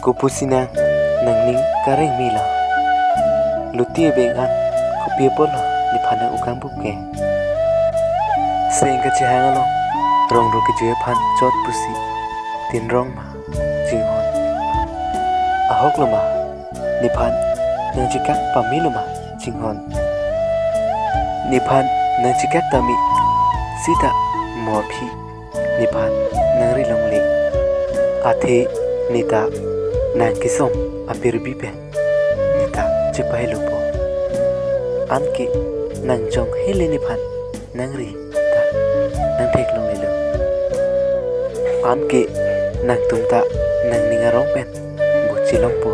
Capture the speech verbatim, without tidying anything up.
Kopusi nang nangning kareng melo. Luti ebeng an kopi apotlo nephan nang-o kangbup ke? Seng kachehang along rong ro kejui aphan chot pusi tinrong ma chinghon? Ahok lo ma? Nephan nangchekak pame lo ma chinghon? Nephan nangchekak tame, sita mo aphi nephan nangri longle. Athe neta nang kesom apirbi pen neta chepahelo po. Anke nang jong hele nephan nangri ta nangthek longlelo. Anke nangtum ta nangning arong pen buchi longpo.